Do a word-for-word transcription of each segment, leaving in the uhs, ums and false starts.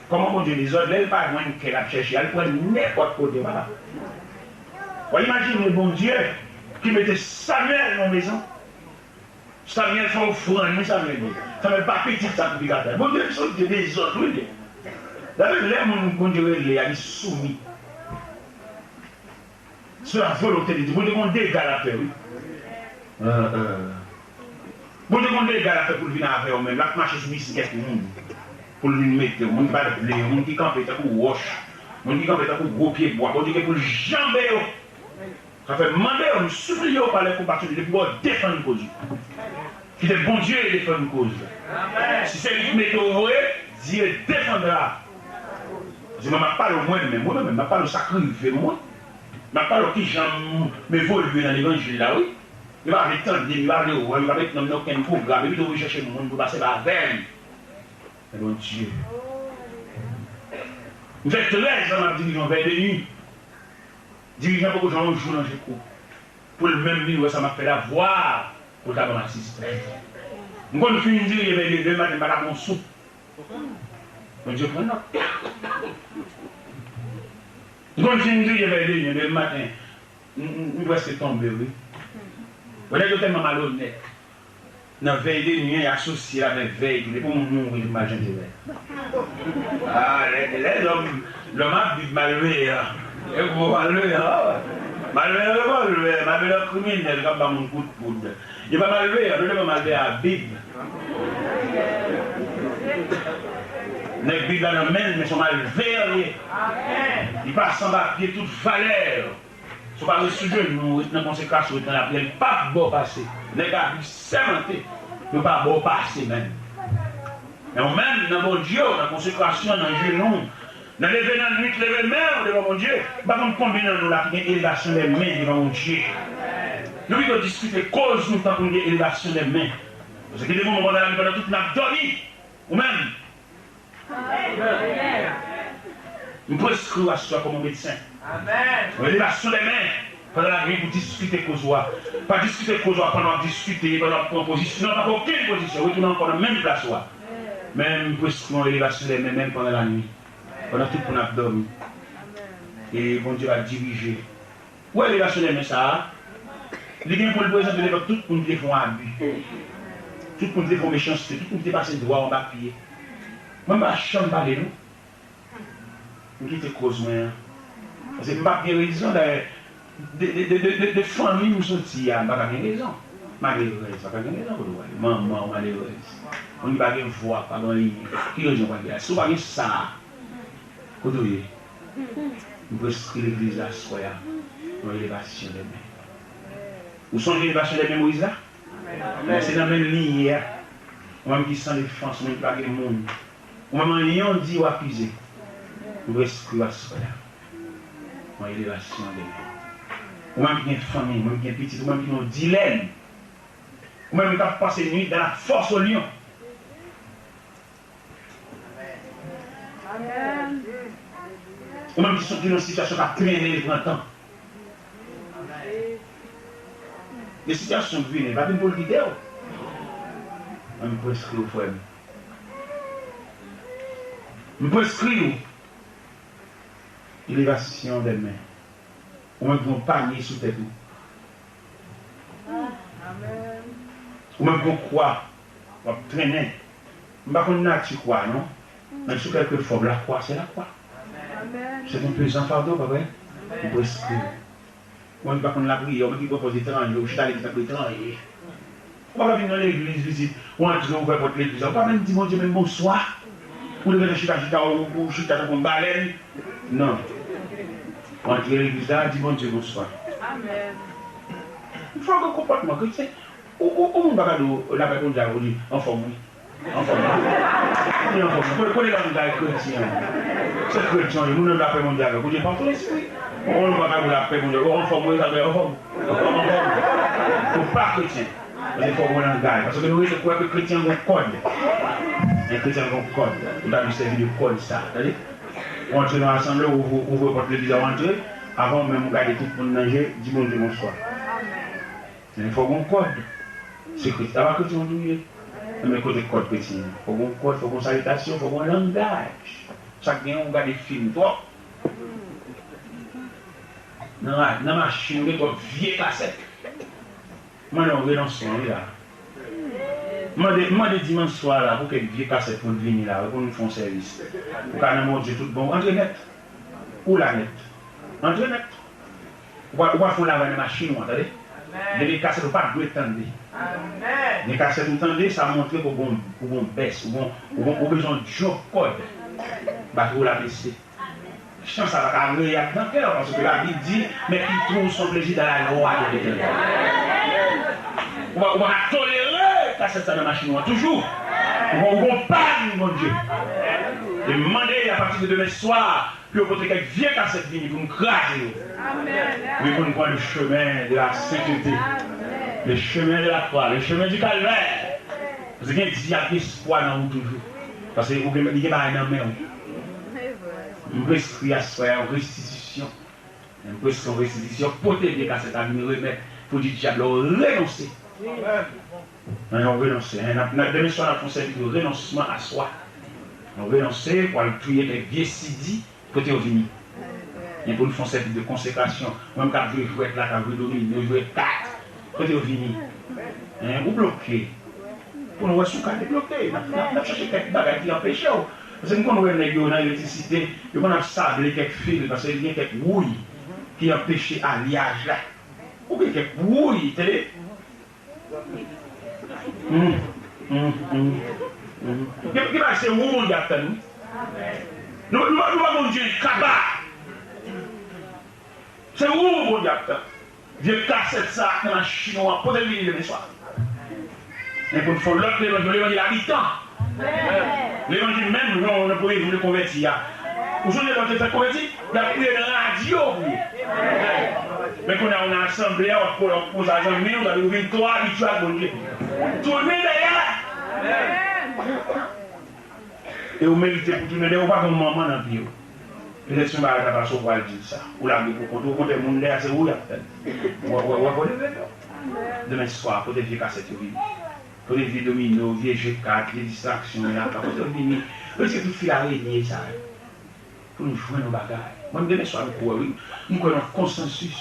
Kòman Bondye dezòd? Lè l pa jwenn kè l ap chèche a, l pran nenpòt kote, papa. W a imajine Bondye ki mete Samyèl nan mezon. Samyèl fè ofrann, wi, Samyèl di. Samyèl pa pitit sakrifikatè. Bondye se yon Dye dezòd, wi, li ye. Dayè, lè moun Bondye rele a, li soumi. Se la volonte de Dye. Bondye gen yon dega l ap fè, wi. Bondye gen yon dega l ap fè pou l vin avè w menm. L ap mache sou biskèt moun pou l vin mete w. Moun ki pa t vle yo, moun ki kanpe tankou wòch, moun ki kanpe tankou gwo pye bwa. Bondye gen pou l janbe yo. Sa fè m mande w, m sipliye w pa lè konpasyon de Dye pou w defann koz ou. Kite Bondye defann koz ou. Si se li ki mete w vre, Dieu défendra. Paske mwen, m ap pale w mwen menm, mwen menm, m ap pale w sa k rive m, mwen. M ap pale w kijan m evolye nan levanjil la, wi. Yo pa vle tande m, yo pa vle wè m, yo pa met non m nan okenn pwogram, yo pito vle chèche moun pou pase pa avè m. Men Bondye. M fè trèz an m ap dirije yon vèy de nwi. Dirijan poko jwenn yon jou nan je kou pou l menm vin wè sa m ap fè la, vwa pou l ta ban m asistans. M konn fin dirije vèy de de maten, m pa ka pran yon soup. Bondye pran nòt. M konn fin dirije vèy de de de maten, m, m, m prèske tonbe, wi. Bon, nèg yo tèlman malonèt. Nan vèy de nwi an, y asosye l avèk vèy tou. Depi yon moun mouri, li mal chante vèy. Ah, lè, lè lòm, lòm ap viv malveyan. E gwo malveyan, ah. Malveyan revòlvè, malveyan kriminèl k ap ba moun kout poud. Yo pa malveyan, nou te pa malveyan a Bib. Nèg Bib la nan men l, men se yon malveyan li ye. Li pa san papye tout valè. Si w pa ret sou jenou w, ret nan konsekrasyon, ret nan lapriyè, li p ap ba w pase. Nèg la vin sèmante, yo pa ba w pase menm. Men ou menm, nan Bondye w, nan konsekrasyon, nan jenou w, nan leve nan nwit, leve men w devan Bondye, m pa konn konbyen nan nou la ki gen elevasyon de men devan Bondye. Nou pito diskite koz nou tankou n gen elevasyon de men. Paske gen de moman pandan lannwit, pandan tout n ap dòmi, ou menm, M preskri w aswè kòm yon medsen. Yon elevasyon de men pandan lannwit pou diskite koz ou a. Pa diskite koz ou a pandan w ap diskite, pandan w ap pran pozisyon. Non, pa pran okenn pozisyon. Retounen ankò nan menm plas ou a. Men m preskri yon elevasyon de men menm pandan lannwit. Pandan tout moun ap dòmi. E Bondye va dirije. Ou wè elevasyon de men sa a, li gen pou l prezante devan tout moun ki te fè yon abi. Tout moun ki te fè yon mechanste, tout moun ki te pase dwa anba pye. Mwen m pa janm pale non. M kite koz mwen an. Paske m p ap gen rezon dayè. De, de, de, de, de, de fanmi m soti a, m pa ka gen rezon. Malerèz, pa ka gen rezon kote w ale. Manman w malerèz. Moun ki pa gen vwa, pa gen anyen. Ki rezon w pral gen la? Si w pa gen sa, kote w ye? M preskri legliz la aswè a yon elevasyon de men. Ou sonje elevasyon de men Moyiz la? Men se nan men l li ye a. Ou menm ki san defans, ou menm ki pa gen moun. Ou menm anyen w di yo akize. M preskri w aswè a yon elevasyon de men. Ou menm ki gen fanmi, ou menm ki gen pitit, ou menm ki gen yon dilèm. Ou menm k ap pase nwit dans la fosse aux lions. Ou menm ki sot nan sitiyasyon k ap trennen, li pran tan. Gen sitiyasyon k vini, li pa vin pou l kite w. Mwen, m preskri w, frè m. M preskri w. Elevasyon de men. Ou menm ki gen yon panye sou tèt ou. Ou menm ki gen yon kwa w ap trennen. M pa konn nati kwa a non. Men sou kèlke fòm, lakwa se lakwa. Se yon pezan fado, pa vre? Ou preskri. Ou menm ki pa konn lapriyè, ou menm ki pran pòz etranje, ou chita legliz tankou etranje. Ou pa ka vin nan legliz vizit, ou antre, ou ouvè pòt legliz la, ou pa menm di Bondye menm bonswa. Ou leve nan chita, chita, ou, ou chita tankou yon balèn. Non. Ou antre legliz la, di Bondye bonswa. Amèn. Fò gen konpòtman kretyen. Ou, ou, ou moun pa ka di w lapè Bondye avè w, ou di anfòm wi. Anfòm wi. Ou di anfòm wi. Kote, kote langay kretyen an? Se kretyen, moun nan lapè Bondye avè w, ou di pa fè lespri. Ou, ou pa ka di w lapè Bondye, ou anfòm wi, sa vle anfòm. Anfòm. Ou pa kretyen. Men fò w gen langay. Paske nou rete kwè ke kretyen gen kòd. Men kretyen gen kòd. Ou ta dwe sèvi de kòd sa. Tande? Ou antre nan asanble, ou ouvri, ouvri pòt legliz la, ou antre. Avan w menm, ou gade tout moun nan je, di Bondye bonswa. Men fò w gen kòd. Se kretyen. Apa kretyen ou ye? Men kote kòd kretyen an? Fòk gon kòd, fòk gon salitasyon, fòk gon langaj. Sa k gen, ou gade fim twòp. Nan, nan machin, ou gen twòp vye kasèt. Mande yon renonsman, wi, la. Mande, mande dimanch swa la pou kèk vye kasèt pou n vini la, wi, pou nou fè yon sèvis. Ou ka nan Bondye tout bon, antre nèt. Ou la nèt. Antre nèt. Ou pa, ou pa fè yon lavay nan machin ou an, tande? Gen de kasèt ou pa dwe tande. Gen kasèt ou tande, sa montre ke ou gon, ou gon bès, ou gon, ou gon, ou bezwen yon djòk kòd. Batri w la bese. Chan sa pa ka agreyab nan kè w, paske Labib di, mais qu'il trouve son plaisir dans la loi de l'Éternel. Ou pa, ou pa ka tolere kasèt sa nan machin ou an toujou. Ou gon, ou gon pa vin Bondye. E mande apati de demen swa, pou yo pote kèk vye kasèt vini pou n kraze yo. Wi, pou n pran le chemin de la sainteté, le chemin de la croix, le chemin du calvaire. Paske gen dyab gen espwa nan ou toujou. Paske ou gen, li gen bagay nan men ou. M preskri aswè a yon restitisyon. M preskri yon restitisyon. Pote vye kasèt la vin remèt pou di dyab la ou renonse. Yon renonse. N ap, n ap, demen swa, n ap fè yon sèvis de renonsman aswè. Yon renonse pou al touye kèk vye sidi. Kote yo vini? Men pou n fè yon sèvis de konsekrasyon. Mwen m k ap jwe jwèt la, k ap jwe domino, jwe kat. Kote yo vini? Hein, ou bloke. Pou nou wè si w ka debloke. N ap, n ap, n ap chèche kèk bagay ki anpeche w. Paske m konn wè nèg yo nan elektrisite, yo konn ap sable kèk fil, paske gen kèk wouy ki anpeche alyaj la. Ou gen kèk wouy, tande? Hum, hum, hum, hum. Gen, gen bagay se ou Bondye ap tann, wi. Nou, nou, nou pa Bondye kaba. Se ou Bondye ap tann. Vye kasèt sa ak nan machin ou an, pote l vini demen swa. Men pou n fè yon lòt levanjil, levanjil abitan. Levanjil menm, jan w nan premye jou w te konvèti a. Ou sonje lè w te fèk konvèti? Y ap kriye nan radyo pou yo. Men kounye a, ou nan asanble a, w ap ko-, w ap koze a zanmi w, sa vle ou vin twò abitye ak Bondye. Tounen dèyè! E ou merite pou tounen dèyè, ou pa gen manman nan pye w. Petèt se yon bagay ta pase, ou pral di l sa. Ou lage pou kont ou, okontrè, moun dèyè a, se ou y ap tann. W ap, w ap, w ap wè. Demen swa, pote vye kasèt yo vini. Pote vye domino, vye je kat, vye distraksyon, vye laka, pote yo vini. Retire tout fil arenye sa yo. Pou nou jwenn yon bagay. Mwen, demen swa, m kwè, wi. M kwè nan konsansis.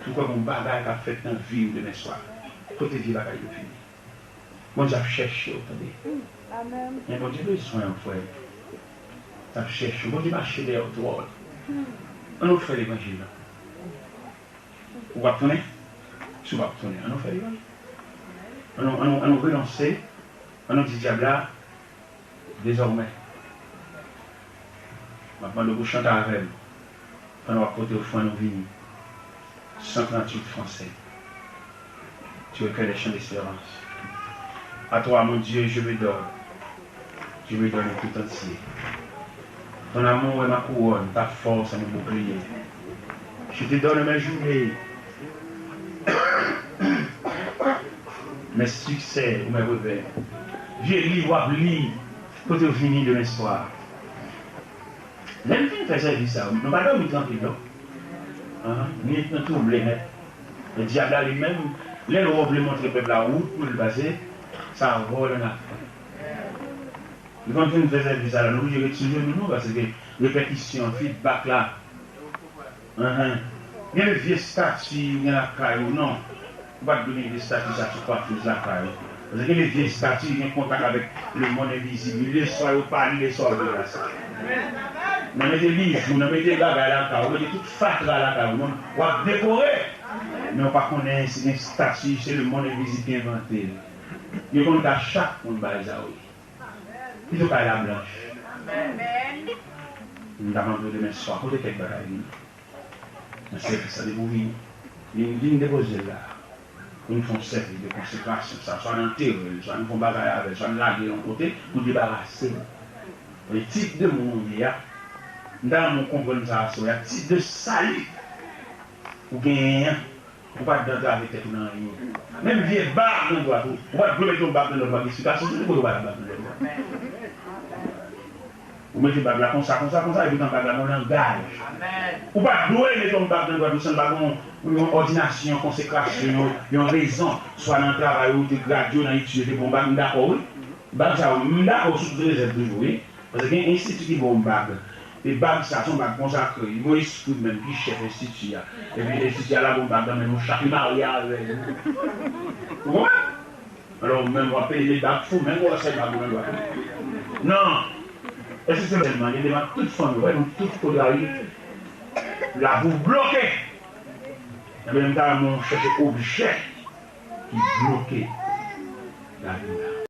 M kwè gon bagay k ap fèt nan vi m demen swa. Pote vye bagay yo vini. Bondye ap chèche w, tande. Men Bondye bezwen w, frè. L ap chèche w. Bondye mache dèyè w twò. Ann nou fè levanjil la. Ou p ap tounen? Si w p ap tounen, ann nou fè levanjil. Ann nou, ann nou, ann nou renonse. Ann nou di dyab la, dezòmè, m ap mande w pou chante avè m pandan w ap pote ofrann ou vini. Cent trente-huit français. Tu es que les chants d'espérance. À toi, mon Dieu, je me donne. Je me donne tout entier. Ton amour est ma couronne, ta force est mon bouclier. Je te donne mes journées, mes succès ou mes revers. Vye liv w ap li, kote w vini demen swa. Lè n fin fè sèvis sa, nou pa dòmi trankil, non. Anhan, nwit nan twouble nèt. Men dyab la, li menm, lè l wè w vle montre pèp la wout pou l pase, sa vòlè n ap fè. Nou konn fin fè sèvis sa la, nou oblije ret sou jenou nou, paske repèkisyon, feedback la. Anhan. Gen de vye estati ou gen lakay ou, non. Ou pa t dwe gen vye estati sa sou kwafiz lakay ou. Paske gen de vye estati gen kontak avèk lemonn envizib. Li lè swa yo pa li, lè swa yo deplase. Nan mete bijou, nan mete bagay lakay ou, mete tout fatra lakay ou, non. W ap dekore. Men w pa konnen si gen estati, se lemonn envizib ki envante l. Yo konn ka chak moun bay sa, wi. Pito kay la blanch. M ta mande w demen swa, pote kèk bagay vini. Nan sèvis sa, depi w vini, vin, vin depoze l la. Pou nou fè yon sèvis de konsekrasyon sa, swa n antere l, swa nou fè yon bagay avè l, swa n lage l yon kote pou debarase l. E tip de moun ou ye a, m ta renmen w konprann sa aswè a, tip de sali ou genyen an, ou pa t dwe antrave tèt ou nan anyen. Menm vye bab nan dwat ou, ou pa t dwe mete yon bab nan dwat ou, pa gen esplikasyon, se kote ou pa t bab nan dwat ou. Ou mete bag la konsa, konsa, konsa, epi tan bag la gon langaj. Ou pa dwe mete yon bag nan dwèt ou san bag yon, yon òdinasyon, yon konsekrasyon, yon, yon rezon. Swa nan travay ou te gradye, nan etid ou te bon bag, m dakò wi. Bag sa yo, m dakò sou tout rezèv toujou wi. Paske gen enstiti ki ba w bag. E bag sa, se yon bag konsakre. Gon espri menm ki chèf enstiti a. Epi enstiti a lage yon bag nan men nou chak, li marye avè nou. Ou konprann? Alò, ou menm w ap peye bag fou, menm w ap sèl bag ou nan dwèt ou. Non! Èske se sèlman, gen devan tout fanmi, wè, nou tout kote la, wi. Lavi w bloke! Ebyen, m ta renmen w chèche objè ki bloke lavi w la.